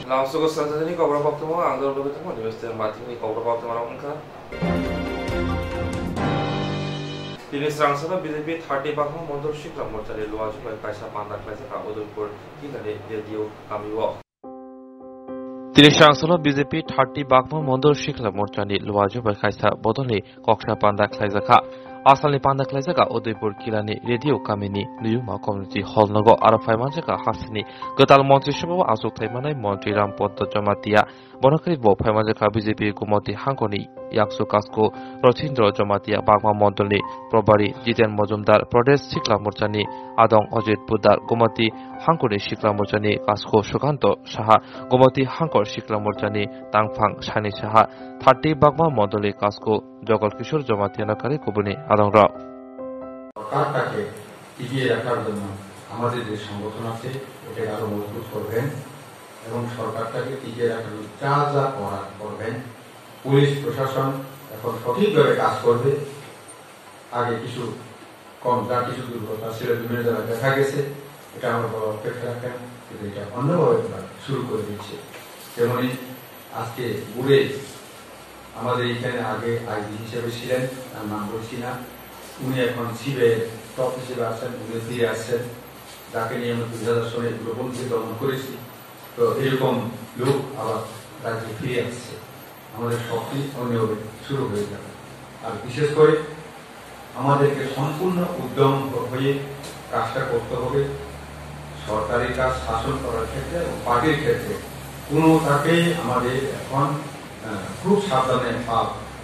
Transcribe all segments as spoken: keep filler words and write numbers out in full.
Langsogo Sanjani kobra koktwma ang dol logi tongmani Mister Matingni kobra koktwma rok wngkha. Tini srangsono B J P thirty bakma mondol sikla morchani luajo bai kaisa panda khlaijak a Udaipur Kilani radio kamio. Tini srangsono B J P thirty bakma mondol sikla morchani luajo bai kaisa bodolni koksa panda khlaijakha. Asalni panda khlaijakha Udaipur Kilani Radio Kamini Nuyuma Community Hall nogo, aro phaimanjakha hasteni kwtal Montri Sabhao achuk thaimanai Montri Ram Ponto Jamatia. Bono khe bo phaimanjakha B J P Gumoti Hangkoni Yaksu Kasko Rothindro Jamatia, Bagma Mondolni Probari Jiten Mojumdar, Pradesh Sikla Morchani Adong Ojit Pudar, Gumoti Hangkoni Sikla Morchani Kasko Sukanto Saha, Gumoti Hangkor Sikla Morchani Tangphang Sani Saha, thirty Bagma Mondolni Kasko Jogol Kishore Jamatia no kari kubuni adongrok. সরকারটাকে টিকিয়ে রাখার জন্য আমাদের যে সংগঠন আছে, এটাকে আরো মজবুত করবেন এবং সরকারটাকে টিকিয়ে রাখার জন্য যা যা করার করবেন। পুলিশ প্রশাসন এখন সঠিকভাবে কাজ করবে। আগে কিছু কম, যা কিছু দুর্বলতা ছিল বিভিন্ন জায়গায় দেখা গেছে, এটা আমরা বড় অপেক্ষা রাখেন, কিন্তু এটা অন্যভাবে আমরা শুরু করে দিচ্ছে। তেমনি আজকে বুড়ে আমাদের এখানে আগে আইজি হিসেবে ছিলেন, তার নাম বলছি না, উনি এখন সিবিআই টপ হিসেবে আছেন, উনি ফিরে আসছেন, যাকে নিয়ে আমরা দুই হাজার সনে উগ্রপন্থী দমন করেছি। তো এরকম লোক আবার রাজ্যে ফিরে আসছে, আমাদের শক্তি অন্যভাবে শুরু হয়ে যাবে। আর বিশেষ করে আমাদেরকে সম্পূর্ণ উদ্যম হয়ে কাজটা করতে হবে। সরকারি কাজ শাসন করার ক্ষেত্রে এবং পার্টির ক্ষেত্রে কোনোটাকেই আমাদের এখন, আহ, খুব সাবধানে পা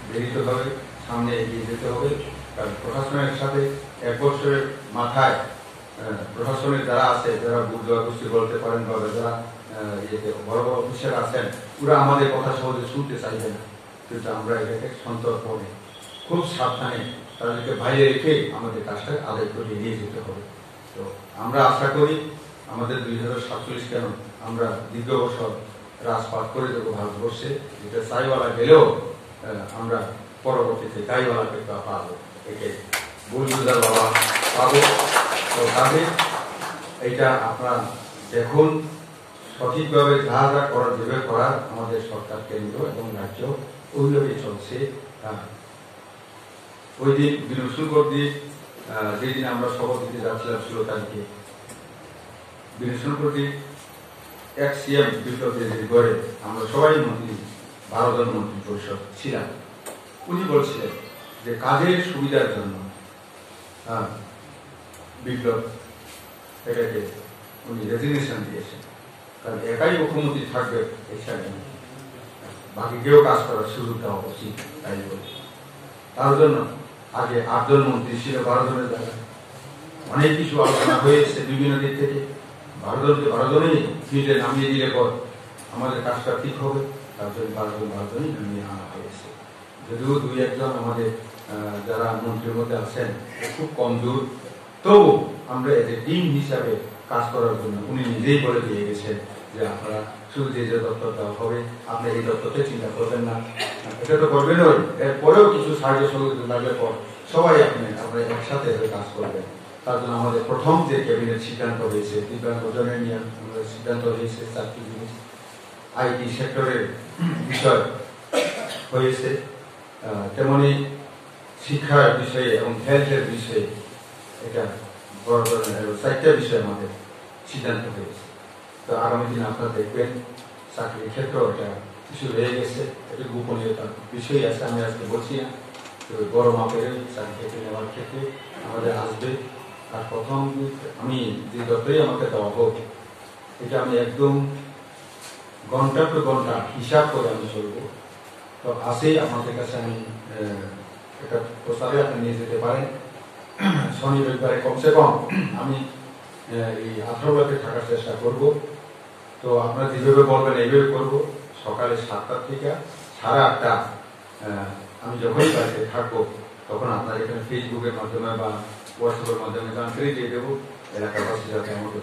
বেরোতে হবে, সামনে এগিয়ে যেতে হবে। কারণ প্রশাসনের সাথে এক বছরের মাথায়, আহ, প্রশাসনের যারা আছে, যারা বুর্জোয়া গোষ্ঠী বলতে পারেন বা যারা, আহ, ইয়েতে বড় বড় অফিসার আছেন, ওরা আমাদের কথা সহজে শুনতে চাইবে না। কিন্তু আমরা এটাকে সন্তর্পণে খুব সাবধানে তাদেরকে বাইরে রেখে আমাদের কাজটা আদায় করে নিয়ে যেতে হবে। তো আমরা আশা করি আমাদের দুই হাজার সাতচল্লিশ কেন আমরা দীর্ঘ বছর রাজপাট করে দেবো ভারতবর্ষে, যেটা চাইওয়ালা গেলেও, আহ, আমরা পরবর্তীতে গাইওয়ালাকে পা-, পাবো, একে বুলডোজার বাবা পাবো। তো কাজে এইটা আপনারা দেখুন, সঠিকভাবে যা যা করার, যেভাবে করার আমাদের সরকার কেন্দ্র এবং রাজ্য ওইভাবেই চলছে। হ্যাঁ, ওই দিন বিনোদ শঙ্কর দি, আহ, যেদিন আমরা শপথ দিতে যাচ্ছিলাম ষোলো তারিখে, বিনোদ শঙ্কর দি এক সিএম বিপ্লব দেবের ঘরে আমরা সবাই মন্ত্রী, বারো জন মন্ত্রী পরিষদ ছিলাম। উনি বলছিলেন যে কাজের সুবিধার জন্য, হ্যাঁ, বিপ্লব এটাকে উনি রেজিগনেশন দিয়েছেন, কারণ একাই মুখ্যমন্ত্রী থাকবে এই সাইডে, বাকি কেউ কাজ করার সুযোগ দেওয়া উচিত, তাই বলে। তার জন্য আগে আটজন মন্ত্রী ছিল, বারো জনের জায়গায়। অনেক কিছু আলোচনা হয়েছে বিভিন্ন দিক থেকে। বারো জনকে বারো জনেই ফিল্ডে নামিয়ে দিলে পর আমাদের কাজটা ঠিক হবে, তার জন্য বারো জন, বারো জনই নামিয়ে আনা হয়েছে। যদিও দুই একজন আমাদের, আহ, যারা মন্ত্রীর মধ্যে আছেন, খুব কমজোর, তবু আমরা এজ এ টিম হিসাবে কাজ করার জন্য উনি নিজেই বলে দিয়ে গেছেন যে আপনারা শুধু যে যে দপ্তর দেওয়া হবে, আপনি এই দপ্তরটাই চিন্তা করবেন না, এটা তো করবেনই, এরপরেও কিছু সাহায্য সহযোগিতা লাগলে পর সবাই আপনি, আপনারা একসাথে হয়ে কাজ করবেন। তার জন্য আমাদের প্রথম যে ক্যাবিনেট সিদ্ধান্ত হয়েছে, দিব্যাঙ্গজনদের নিয়ে আমাদের সিদ্ধান্ত হয়েছে চারটি জিনিস। আইটি সেক্টরের বিষয় হয়েছে, আহ, তেমনি শিক্ষার বিষয়ে এবং হেলথের বিষয়ে এটা বড় ধরনের আরো চারটা বিষয়ে আমাদের সিদ্ধান্ত হয়েছে। তো আগামী দিন আপনারা দেখবেন চাকরির ক্ষেত্রেও এটা কিছু রয়ে গেছে, এটা গোপনীয়তার বিষয় আছে, আমি আজকে বলছি না। তো বড় মাপের চাকরি ক্ষেত্রে নেওয়ার ক্ষেত্রে আমাদের আসবে। আর প্রথম আমি যে দপ্তরেই আমাকে দেওয়া হোক, এটা আমি একদম ঘন্টা টু ঘন্টা হিসাব করে আমি চলবো। তো আজই আপনাদের কাছে আমি, আহ, একটা প্রস্তাবে আপনি নিয়ে যেতে পারেন। শনি রবিবারে কমসে কম আমি, আহ, এই আঠারো ব্লকে থাকার চেষ্টা করব। তো আপনারা যেভাবে বলবেন এইভাবে করব। সকালে সাতটা থেকে সাড়ে আটটা, আহ, আমি যখনই বাড়িতে থাকবো, তখন আপনার এখানে Facebook-এর মাধ্যমে বা WhatsApp-এর মাধ্যমে জানকারি দিয়ে দেবো, এলাকাবাসী যাতে আমাকে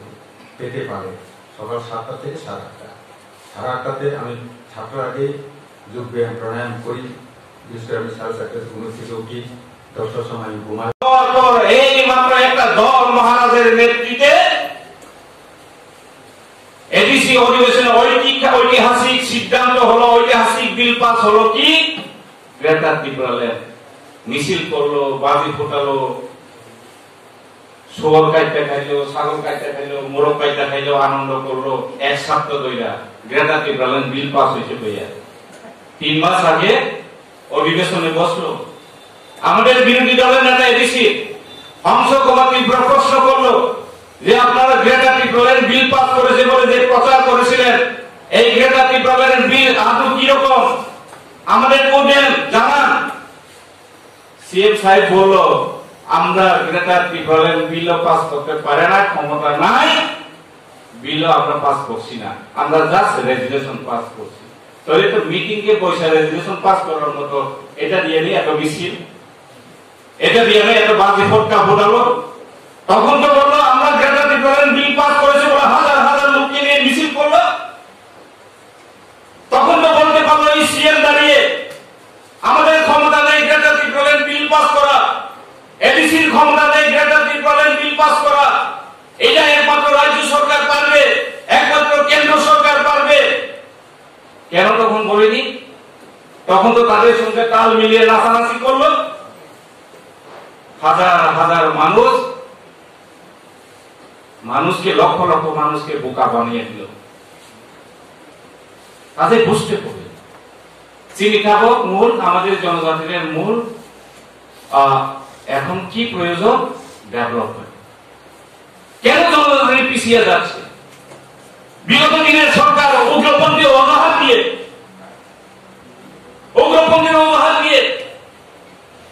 পেতে পারে। সকাল সাতটা থেকে সাড়ে আটটা, সাড়ে আটটাতে আমি সাতটার আগে যোগ ব্যায়াম প্রাণায়াম করি। বিশেষ করে আমি সাড়ে চারটাতে ঘুম থেকে উঠি, দশটার সময় আমি ঘুমাই। পর পর এই মাত্র একটা দল মহারাজের নেতৃত্বে এডিসি অধিবেশনে ঐতিহ্য-, ঐতিহাসিক পাস হলো কি? গ্রেটার ত্রিপুরাল্যান্ড। মিছিল করলো, বাজি ফোটালো, শুয়োর কাটতে খাইলো, ছাগল কাটতে খাইলো, মোরগ কাটতে খাইলো, আনন্দ করলো। এক সপ্তাহ ধইরা গ্রেটার ত্রিপুরাল্যান্ড বিল পাস হয়েছে কইয়া। তিন মাস আগে অধিবেশনে বসলো। আমাদের বিরোধী দলের নেতা এডিসি হংস কুমার ত্রিপুরা প্রশ্ন করলো যে, "আপনারা গ্রেটার ত্রিপুরাল্যান্ড বিল পাস করেছে বলে যে প্রচার করেছিলেন, এই গ্রেটার ত্রিপুরাল্যান্ড বিল আদৌ কিরকম? আমাদের করবেন, জানান।" সিএম সাহেব বলল, "আমরা গ্রেটার ত্রিপুরাল্যান্ড বিলও পাস করতে পারে না, ক্ষমতা নাই, বিলও আমরা পাস করছি না, আমরা জাস্ট রেজুলেশন পাস করছি।" তাহলে তো মিটিং এ পয়সা রেজুলেশন পাস করার মতো, এটা দিয়ে নেই এত মিছিল, এটা দিয়ে নেই এত বাজি ফটকা ফোটালো। তখন তো বললো, "আমরা গ্রেটার ত্রিপুরাল্যান্ড বিল পাস করেছি" বলে হাজার হাজার লোককে নিয়ে মিছিল করলো। তখন তো বলতে পারলো এই সিএম দাঁড়িয়ে, "আমাদের ক্ষমতা নেই গ্রেটার ত্রিপুরাল্যান্ড বিল পাস করা, এডিসির ক্ষমতা নেই গ্রেটার ত্রিপুরাল্যান্ড বিল পাস করা, এটা একমাত্র রাজ্য সরকার পারবে, একমাত্র কেন্দ্র সরকার পারবে।" কেন তখন বলেনি? তখন তো তাদের সঙ্গে তাল মিলিয়ে নাচানাচি করলো। হাজার হাজার মানুষ, মানুষকে, লক্ষ লক্ষ মানুষকে বোকা বানিয়ে দিল। তাদের বুঝতে হবে, চিনি খাবো মূল, আমাদের জনজাতির মূল, আহ, এখন কি প্রয়োজন? ডেভেলপমেন্ট। কেন জনজাতি পিছিয়ে যাচ্ছে? বিগত দিনের সরকার উগ্রপন্থী অজুহাত দিয়ে, উগ্রপন্থীর অজুহাত দিয়ে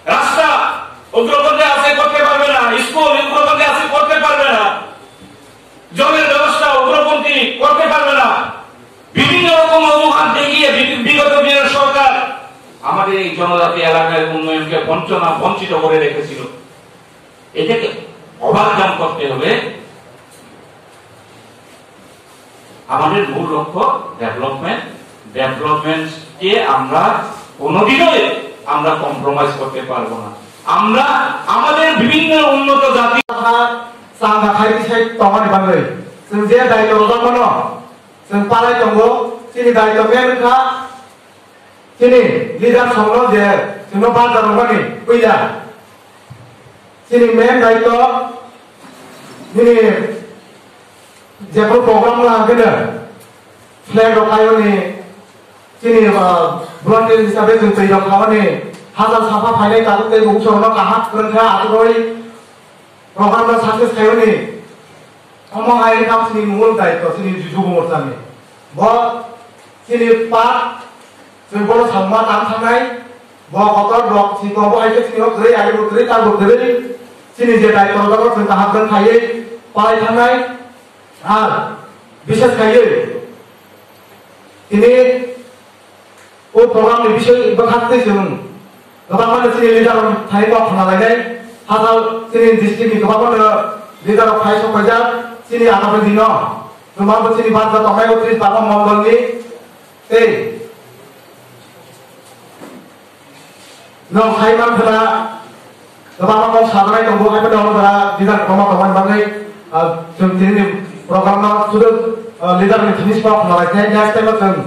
রাস্তা উগ্রপন্থী আছে, করতে পারবে না, স্কুল উগ্রপন্থী আছে, করতে পারবে না, জলের ব্যবস্থা উগ্রপন্থী করতে পারবে না, বিভিন্ন রকম অজুহাত দেখিয়ে বি-, বিগত দিনের সরকার আমাদের এই জনজাতি এলাকার উন্নয়নকে বঞ্চনা, বঞ্চিত করে রেখেছিল। এটাকে ওভারকাম করতে হবে। আমাদের মূল লক্ষ্য ডেভেলপমেন্ট। ডেভেলপমেন্টকে আমরা কোনোদিনই আমরা কম্প্রোমাইজ করতে পারবো না। আমরা আমাদের বিভিন্ন উন্নত জাতি Chwng kha khai bisai tongmani bagwi chwng je daitw rwjakmano chwng palai tongo, chini daitw men wngkha chini leader songno je chwngno barja rwmani puila chini men daitw nini jephru program wngkha hwnkhe flag rok khaiyoni chini, ah, volunteer hisabe chwng twi rok khaiyoni hachal sapha phainai tabuk tei bung sorokno kaham kwrwngkha achukroi program no success khaiyoni. Omo hai wngkha chini mungul daitw chini Jubo Morchani. Bo chini part chwng bono samma tang thangnai. Bo kotor rok chini tongo hai khe chini o kwrwi age bo kwrwi ta bo kwrwi. Chini je daitw rok chwng kaham khe khaiwi palai thangnai. Ar bishes khaiwi tini o program ni bisoi bwkhak twi chwng kwbangma no chini leader rok thani kok khna lainai. Hachal chini district ni kwbangma no leader rok thai sok paijak chini agami dino. Kwbangma chini barja tongnai o tris bangma mondol ni tei Nwng sai man khna, kwbangma kok sajaknai tongo, hai phano nwng jora leader kwbangma tongmani bagwi, ah, chwng tini ni program no sudu, ah, leader ni finish kok khna lai khe next time o chwng,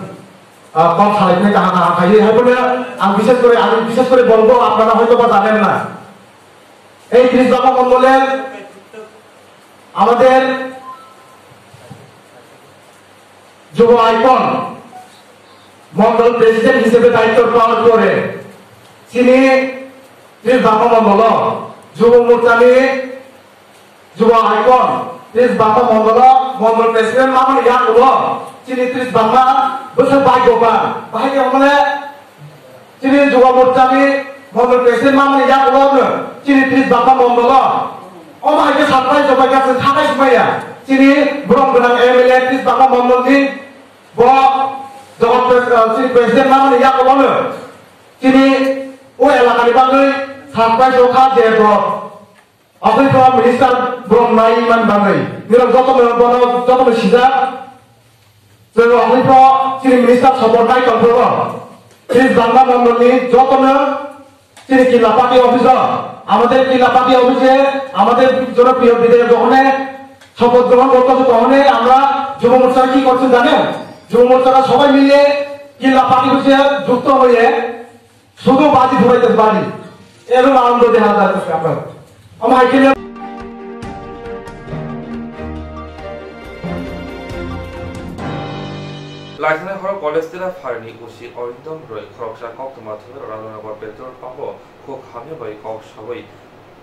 ah, kok salai phai kaham kaham khai hai phano ang bishes kore, ang bishes kore bolbo apnara hoyto ba janen na. Ei tris bangma mondole amader যুব আইকন মন্ডল প্রেসিডেন্ট হিসেবে দায়িত্ব পাওয়ার পরে তিনি ত্রিশ বাংলা মন্ডল যুব মোর্চানি যুব আইকন ত্রিশ বাংলা মন্ডল মন্ডল প্রেসিডেন্ট মামনি ইয়াকুলো তিনি ত্রিশ বাংলা বসে ভাগ্যবান ভাগ্য মানে Chini Jubo Morchani Mondol President mamani yakulo no chini tris bangma mondolo. Omo hai khe surprise rok bai khe chwng khatai swmaiya. Chini borom gwnang M L A tris bangma mondol ni bo Jubo Pres-, ah, chini President mamani yakulo no chini o elaka ni bagwi surprise rok kha je bo Aboni pore minister borom nai man bagwi. Nirok joto no bono joto no sijak. Chwng aboni pore chini minister support nai tong phuru. Chini Bangla mondol ni joto no chini Killa party office o. Amader Killa party office e amader জনপ্রিয় বিধায়ক যখন শপথ গ্রহণ করতেছে তখনই আমরা যুব মোর্চারা কি করছে জানেন? যুব মোর্চারা সবাই মিলে কি লাপানি করছে যুক্ত হয়ে শুধু বাজি ধরাইতে পারি, এরকম আনন্দ দেখা যাচ্ছে আপনার। আমার এখানে Laithana horo Kolestila pharini usi Orindom Roy khoroksa koktwma thumwi Radhanagar petrol pump o khuk hamya bai kok sawi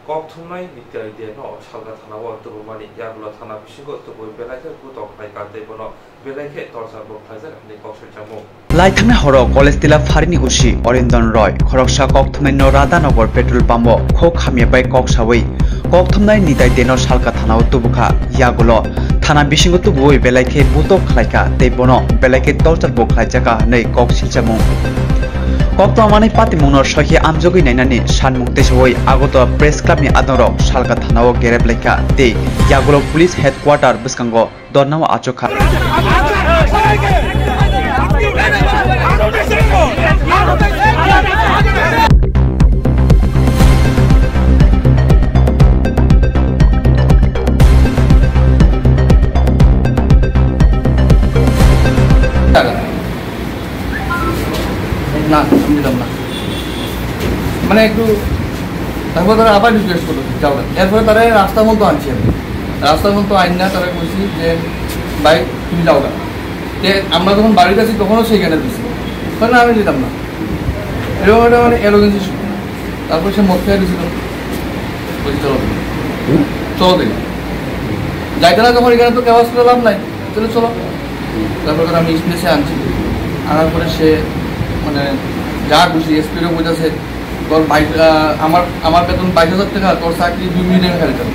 kok thumnai Nitai Deno salka thana o tubumani yagulo thana bisingo tubui belai khe gutok khlaikha tei bono belai khe torchar bo khlaijak hinwi kok swijamo. Laithangna horo Kolestila pharini usi Orindom Roy khoroksa kok thumnaino Radhanagar petrol pump o khuk hamya bai kok sawi kok thumnai Nitai Deno salka thana o tubukha yagulo thana bisingo tubui belai khe butok khlaikha tei bono belai khe torchar bo khlaijakha hinwi kok silchamung. Koktwmani patimungno soihe amjogwi nainani sanmung tesawi Agartala Press Club ni adongrok salka thana o gerep laikha tei yagulo police headquarter bwskango dornao achukha. না, আমি দিতাম না। মানে একটু, তারপর তারা আবার রিকোয়েস্ট করলো, "যাও না।" এরপরে তারা রাস্তা মতো আনছি আমি। রাস্তা মতো আইন না, তারা কইছি যে, "ভাই, তুমি যাও না।" তে আমরা যখন বাড়ির কাছে তখনও সেইখানে দিছি। কারণ আমি দিতাম না। এরকম একটা মানে এলোগেন্সি শুরু। তারপর সে মদ খেয়ে দিছিল। বলছি, "চলো তুমি।" হুম? "চলো তুমি।" যাইতে না যখন এখানে তো কেউ আসলে লাভ নাই। চলো, চলো। তারপর ধর আমি স্পেসে আনছি। আনার পরে সে মানে যা খুশি, এসপিরও কইতাছে, "তোর বাইশ, আহ, আমার, আমার বেতন বাইশ হাজার টাকা, তোর চাকরি দুই মিনিটে আমি খাইতাম।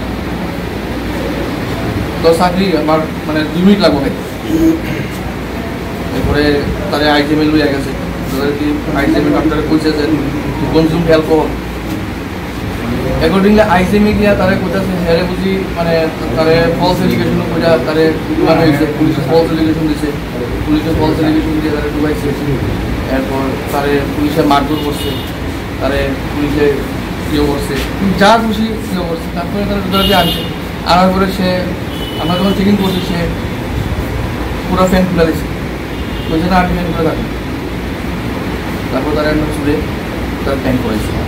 তোর চাকরি আমার মানে দুই মিনিট লাগবো খাইতে।" এরপরে তারে আইজিএমএ লইয়া গেছে। তাদের কি আইজিএমএ ডাক্তারে কইছে যে, "You consume alcohol।" Accordingly, আইজিএমএ গিয়া তারে কইতাছে, হ্যাঁ রে বুঝি, মানে, তারে ফলস এলিগেশন কইরা তারে ঢুকানো হইছে, পুলিশে ফলস এলিগেশন দিছে, পুলিশে ফলস এলিগেশন দিয়ে তারে ঢুকাইছে। এরপর তারে পুলিশে মারধর করছে, তারে পুলিশে ইয়ে করছে, যা খুশি ইয়ে করছে। তারপরে তারে ঢুকাতে আনছে, আনার পরে সে, আমরা যখন চেকিং করছি, সে পুরো প্যান্ট খুলে দিছে, বলছে, "না, আমি প্যান্ট খুলে থাকবো।" তারপর তারে আমরা ছুড়ে তার প্যান্ট করেছি।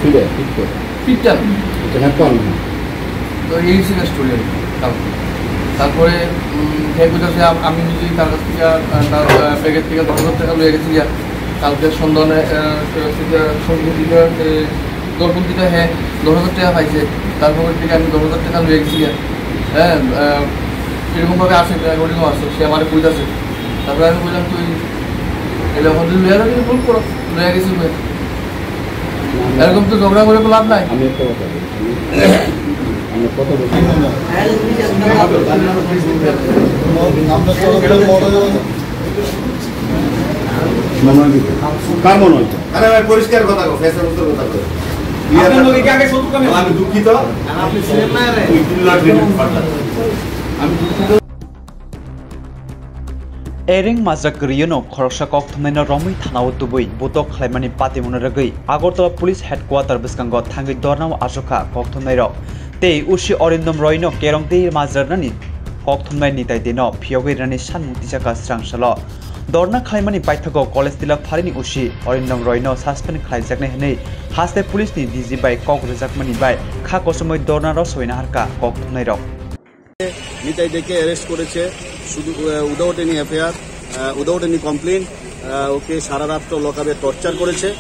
ঠিক আছে, ঠিক আছে। পিকচার। এটা হ্যাঁ, পারবো না। তো এই ছিল স্টোরি আর কি, কালকে। তারপরে, উম, হে কইতাছে, আম-, আমি নিজেই তার কাছ থেকে, আহ, তার, আহ, ব্যাগের থেকে দশ হাজার টাকা লইয়া গেছি গিয়া। কালকে সন্ধ্যা, আহ, সন্ধ্যা দিকে, এ, দশ দিকে হে দশ হাজার টাকা পাইছে। তারপর থেকে আমি দশ হাজার টাকা লইয়া গেছি গিয়া। হ্যাঁ, আহ, এরকমভাবে আছে, রেকর্ডিংও আছে, সে আমারে কইতাছে। তারপরে আমি কইলাম, "তুই এলে ওখান থেকে লইয়া যাবি, ভুল করো, লইয়া গেছি লইয়া।" এরকম তো ঝগড়া করে তো লাভ নাই। আমি একটা কথা বলি, আমি, আমি কথা বলছি। মনে হয় কি? কার মনে হয়? আরে ভাই, পরিষ্কার কথা কও, ফেসের উত্তর কথা কও। আপনার লগে কি আগে শত্রুতা আমি দুঃখিত। আপনি ছিলেন না রে। We do not relate further. আমি দুঃখিত। Ereng majak riono khoroksa kokthumnaino romwi thanao tubui butok khlaimani patimungno rwgwi Agartala Police Headquarter bwskango thangwi dornao achukha kokthumnairok. Tei usi Orindom Royno kerong tei majraknani kokthumnai Nitai Deno phiyogwi rwnani sanmung tijakha srangsalo. Dorna khlaimani paithago Kolestila pharini usi Orindom Royno suspend khlaijaknai hwnwi haste police ni D G bai kok rwjakmani bai kha kosomwi dorna rosoi naharkha kokthumnairok. Nitai দেকে অ্যারেস্ট করেছে শুধু, আহ, without any FIR, আহ, without any complain. আহ, ওকে সারা রাত তো লকআপে টর্চার করেছে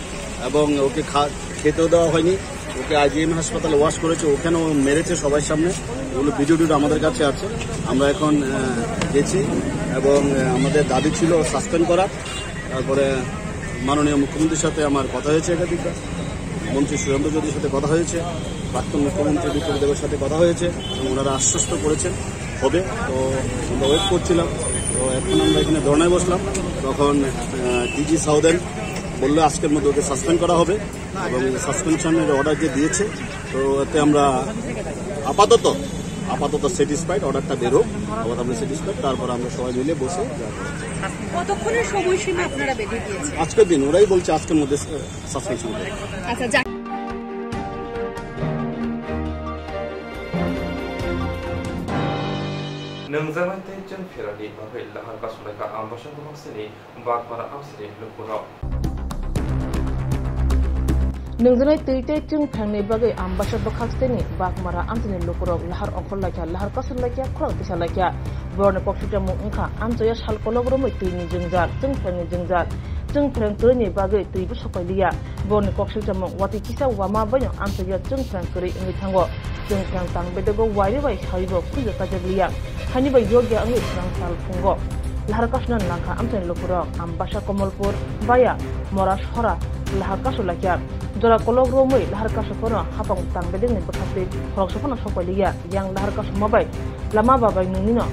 এবং ওকে খা-, খেতেও দেওয়া হয়নি। ওকে আইজিএম হাসপাতালে ওয়াশ করেছে, ওখানেও মেরেছে সবার সামনে। ওগুলো ভিডিও টিডিও আমাদের কাছে আছে। আমরা এখন, আহ, গেছি এবং, আহ, আমাদের দাবি ছিল সাসপেন্ড করা। তারপরে মাননীয় মুখ্যমন্ত্রীর সাথে আমার কথা হয়েছে একাধিকবার, মন্ত্রী সুরেন্দ্র চৌধুরীর সাথে কথা হয়েছে, প্রাক্তন মুখ্যমন্ত্রী বিপ্লব দেবের সাথে কথা হয়েছে এবং ওনারা আশ্বস্ত করেছেন হবে। তো আমরা ওয়েট করছিলাম। তো এখন আমরা এখানে ধর্নায় বসলাম, তখন, আহ, ডিজি সাউদার্ন বললো আজকের মধ্যে ওকে সাসপেন্ড করা হবে এবং সাসপেনশনের অর্ডার যে দিয়েছে, তো এতে আমরা আপাতত, আপাতত স্যাটিসফাইড, অর্ডারটা বেরোক, আবার আমরা স্যাটিসফাইড, তারপর আমরা সবাই মিলে বসে কতক্ষণের সময়সীমা আপনারা বেঁধে দিয়েছেন? আজকের দিন, ওরাই বলছে আজকের মধ্যে সাসপেনশন। আচ্ছা, যা- Nungjaknai tei chwng pherangni bagwi lahar kasulaikha Ambasa Kwmaksini Bagmara amchaini lukurok. Nungjaknai twi tei chwng pherangni bagwi Ambasa bwkhaksini Bagmara amchaini lukurok lahar ongkhorlaikha, lahar kasulaikha, khorang tisalaikha. Borokni kok swijamung wngkha amchaio sal kolok romwi twini jwngjal, chwng pherangni jwngjal. Chwng pherang kwrwini bagwi twibo sokoiliya. Borokni kok swijamung watwi kisa wama baino amchaio chwng pherang kwrwi wngwi thango. Chwng pherang tang bedego wairi bai saibo khuljo kaijakliya. Haini bai yokya wngwi pherang sal phungo. Lahar kasuna nangkha amchaini lukurok Ambasa, Komolpur, Baya, Mora, Sora lahar kasulaikha. Jora kolok romwi lahar kasuphano hapang tang bedegni bwkhaktwi khoroksa phano sokoiliya. Yang lahar kasuma bai lama babai nwngnino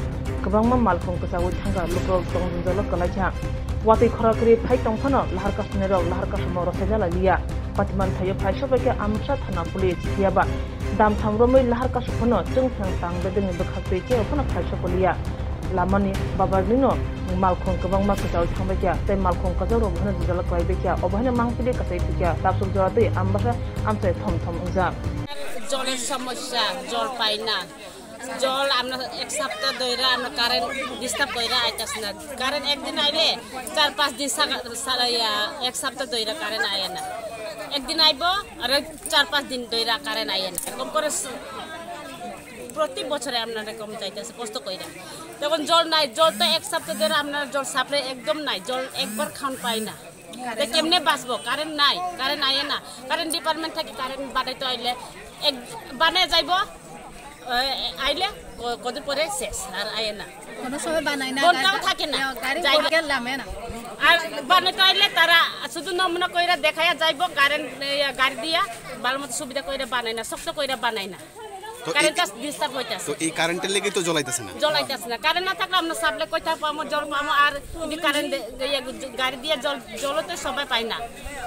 kwbangma malkhung kwchaui thangkha, lukurok tong jwngjalo kwlaikha. Watwi khora kwrwi phai tongphano lahar kasunairok lahar kasumo rwchai jalaliya. Patiman thaio phai sobaikha Amsa thana police, phiyaba dam tham romwi lahar kasu phano chwng pherang tang bedegni bwkhaktwi kebo phano phai sokoliya. Lamani babarnino malkhung kwbangma kwchaui thangbaikha tei malkhung kwchakrok boheno jwngjalo kwlaibaikha, obo haino mangpili kwchai thwikha, tabsuk jora twi Ambasa amchai thom thom wngjak. জলের সমস্যা, জল পাই না। জল আমরা এক সপ্তাহ ধইরা আমরা কারেন্ট ডিস্টার্ব কইরা আইতাছে না। কারেন্ট একদিন আইলে চার পাঁচ দিন সাগা-, সারা ইয়া, এক সপ্তাহ ধইরা কারেন্ট আয় না। একদিন আইবো আর চার পাঁচ দিন ধইরা কারেন্ট আয় না। এরকম করে স-, প্রতি বছরে আমরা এরকম যাইতাছে কষ্ট কইরা। তখন জল নাই, জল তো এক সপ্তাহ ধরে আমরা জল সাপ্লাই একদম নাই, জল একবার খান পাই না। তে কেমনে বাঁচবো? কারেন্ট নাই, কারেন্ট আয় না। কারেন্ট ডিপার্টমেন্ট থাকি কারেন্ট বানাইতে আইলে এক বানায় যাইবো, এ, আইলে ক-, কদিন পরে শেষ, আর আয় না। কোনো সময় বানায় না, ঘন্টাও গাড়ি, থাকে না। ইয়া, গাড়ি যাই না। গেলাম, এ না। আর বানাইতে আইলে তারা শুধু নমুনা কইরা দেখাইয়া যাইবো, কারেন্ট, ইয়া, গাড়ি দিয়া ভালো মতো সুবিধা কইরা বানায় না, শক্ত কইরা বানায় না। তো এই, কারেন্টটা ডিস্টার্ব হইতাছে। তো এই কারেন্টের লেগেই তো জ্বলাইতেছে না। জ্বলাইতেছে না। কারেন্ট না থাকলে আমরা সাপ্লাই কই থাকবো, আমরা জল পাবো, আর যদি কারেন্ট দে-, ইয়ে, গাড়ি দিয়ে জল, জলও তো সবাই পাই না।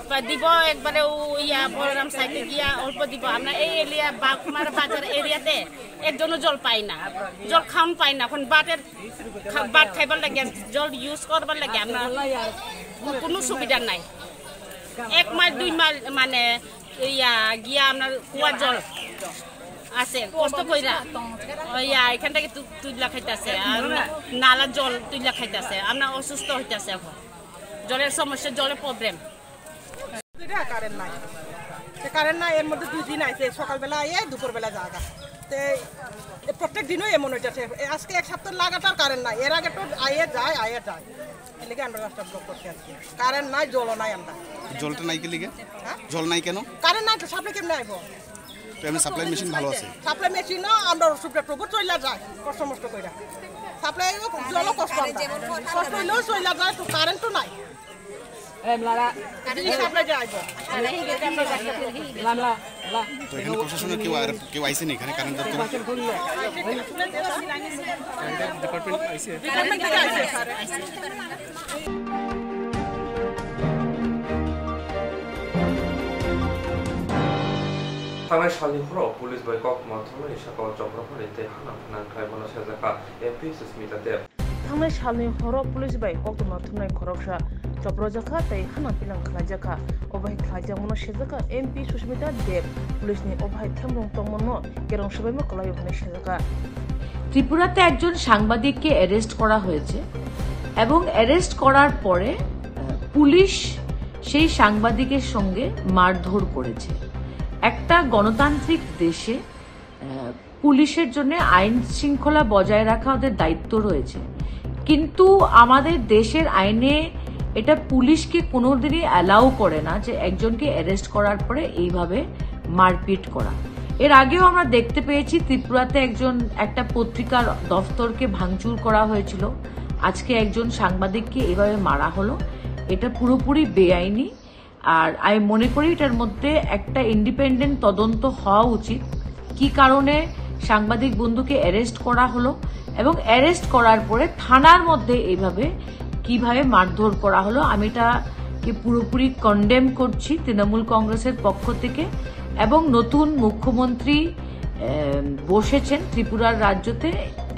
বা দিব একবারে ও ইয়া বলরাম সাইডে গিয়া অল্প দিব। আমরা এই এরিয়া বাগমারা বাজার এরিয়াতে একজনও জল পাই না, জল খাওন পাই না। এখন বাটের খা-, বাট খাইবার লাগে, জল ইউজ করবার লাগে আমরা কোনো সুবিধা নাই। এক মাইল দুই মাইল মানে ইয়া গিয়া আপনার কুয়া জল আছে, কষ্ট কইরা। ইয়া, এখান থেকে তু-, তুইলা খাইতাছে, আর না-, নালা জল তুইলা খাইতাছে, আমরা অসুস্থ হইতাছে এখন। জলের সমস্যা, জলের প্রবলেম। এটা কারেন্ট নাই। সে কারেন্ট নাই, এর মধ্যে দুই দিন আইছে, সকালবেলা আইয়ে, দুপুরবেলা যাগা। তে, এ প্রত্যেক দিনও এমন হইতাছে। এ আজকে এক সপ্তাহ লাগাতার কারেন্ট নাই। এর আগে তো আইয়ে যায়, আইয়ে যায়। এর লেগে আমরা রাস্তা ব্লক করছি আজকে। কারেন্ট নাই, জলও নাই আমরা। জলটা নাই কি লিগে? হ্যাঁ? জল নাই কেন? কারেন্ট নাই তো সাপ্লাই কেমনে আইবো? তো এমনি সাপ্লাই মেশিন ভালো আছে? সাপ্লাই মেশিনও আমরা অসুবিধা তবু চইলা যায়, কষ্ট মষ্ট কইরা। সাপ্লাই জলও কষ্ট আমরা। কষ্ট হইলেও চইলা যায়, তো কারেন্ট তো নাই। এই সাপ্লাই যে আইবো। তো এখানে প্রশাসনের কেউ আর কেউ আইসেনি এখানে কারেন্ট ধরতে? ডিপার্টমেন্ট থেকে আইসে, sir. Thangnai salni horo police bai koktwma thumnaini saka o Chopra phani tei hanang thanang khlai bono sejakha M P Susmita Deb. Thangnai salni horo police bai koktwma thumnai khoroksa choprojakha tei hanang pinang khlaijakha. Obo hai khlaijakmano sejakha M P Susmita Deb. Police ni obo hai themrung tongmano kerong swbaima kwlaio hwnwi sejakha. ত্রিপুরাতে একজন সাংবাদিককে অ্যারেস্ট করা হয়েছে এবং অ্যারেস্ট করার পরে, আহ, পুলিশ সেই সাংবাদিকের সঙ্গে মারধর করেছে। একটা গণতান্ত্রিক দেশে, আহ, পুলিশের জন্য আইন শৃঙ্খলা বজায় রাখা ওদের দায়িত্ব রয়েছে, কিন্তু আমাদের দেশের আইনে এটা পুলিশকে কোনোদিনই অ্যালাউ করে না যে একজনকে অ্যারেস্ট করার পরে এইভাবে মারপিট করা। এর আগেও আমরা দেখতে পেয়েছি ত্রিপুরাতে একজন, একটা পত্রিকার দফতরকে ভাঙচুর করা হয়েছিল, আজকে একজন সাংবাদিককে এইভাবে মারা হলো। এটা পুরোপুরি বেআইনি। আর আমি মনে করি এটার মধ্যে একটা ইন্ডিপেন্ডেন্ট তদন্ত হওয়া উচিত, কি কারণে সাংবাদিক বন্ধুকে অ্যারেস্ট করা হলো এবং অ্যারেস্ট করার পরে থানার মধ্যে এইভাবে কিভাবে মারধর করা হলো। আমি এটাকে পুরোপুরি কন্ডেম করছি তৃণমূল কংগ্রেসের পক্ষ থেকে। এবং নতুন মুখ্যমন্ত্রী, আহ, বসেছেন ত্রিপুরার রাজ্যতে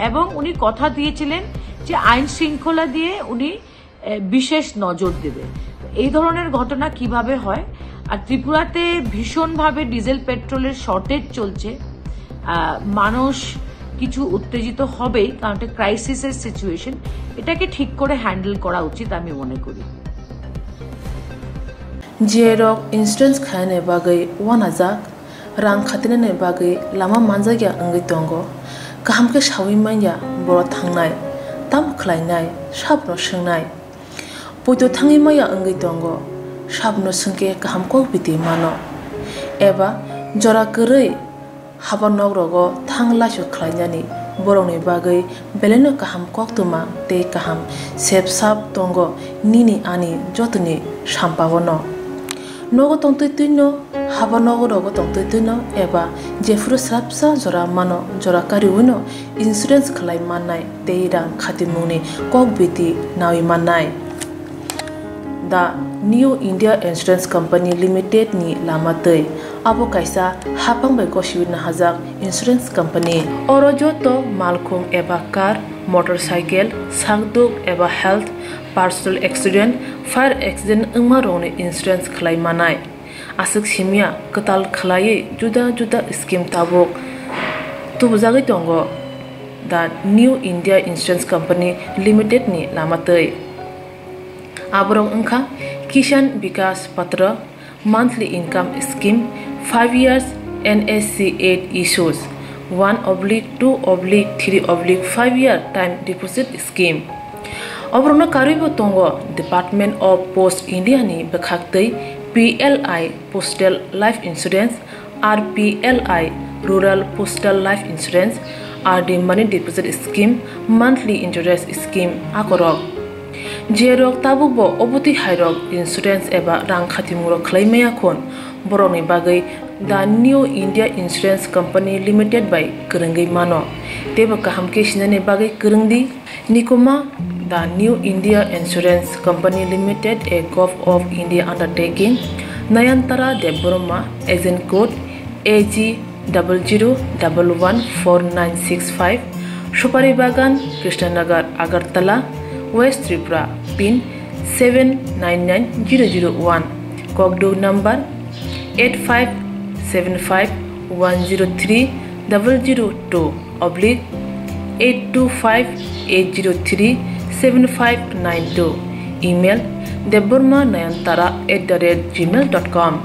এবং উনি কথা দিয়েছিলেন যে আইন শৃঙ্খলা দিয়ে উনি, আহ, বিশেষ নজর দেবে। এই ধরনের ঘটনা কিভাবে হয়? আর ত্রিপুরাতে ভীষণভাবে ডিজেল পেট্রোলের শর্টেজ চলছে। আহ, মানুষ কিছু উত্তেজিত হবেই, কারণ এটা ক্রাইসিসের সিচুয়েশন। এটাকে ঠিক করে হ্যান্ডেল করা উচিত আমি মনে করি। যে রোগ insurance khainani bagwi uanajak, rang khatinani bagwi lama manjakya wngwi tongo, kaham khe saui manya borok thangnai, tamo khlainai, sabno swngnai. Poito thangwi maya wngwi tongo, sabno swngkhe kaham kok biti mano, eba jora kwrwi haba nok rogo thang laisu khlainani borokni bagwi belaino kaham koktwma tei kaham sep sap tongo nini ani jotoni sampaono. Nogo tongtwi twino, haba nogo rogo tongtwi twino eba jephuru swrapsa jora mano, jora kariwino insurance khlai mannai tei rang khatimungni kok biti nawi mannai. The New India Insurance Company Limited ni lama twi. Abo kaisa haphang bai gosiwi nahajak insurance company. Oro joto malkhung eba car, motorcycle, sakduk eba health, personal accident, fire accident wngma rokni insurance khlai manai. Aswk simya kwtal khlaiwi juda juda scheme tabuk tubujagwi tongo the New India Insurance Company Limited ni lama twi. Aborok wngkha Kisan Vikas Patra, monthly income scheme, five years N S C eight issues, one oblique two oblique three oblique five year time deposit scheme. Oborokno karwibo tongo Department of Post India ni bwkhaktwi P L I Postal Life Insurance, R P L I Rural Postal Life Insurance, R D Money Deposit Scheme, Monthly Interest Scheme akorok. Jerok tabukbo obotwi hairok insurance eba rang khatimungrok khlai maya khun, borokni bagwi The New India Insurance Company Limited bai kwrwngwi mano. Teibo kaham khe sinani bagwi kwrwng di. Nikuma, The New India Insurance Company Limited, a Govt of India undertaking, Nayantara Debbarma, agent code A G double zero double one four nine six five, Supari Bagan, Krishnanagar, Agartala, West Tripura, pin seven nine nine zero zero one, Kokduk number eight five seven five one zero three double zero two oblique eight two five eight zero three seven five nine two, email debbarma nayantara at the rate gmail dot com.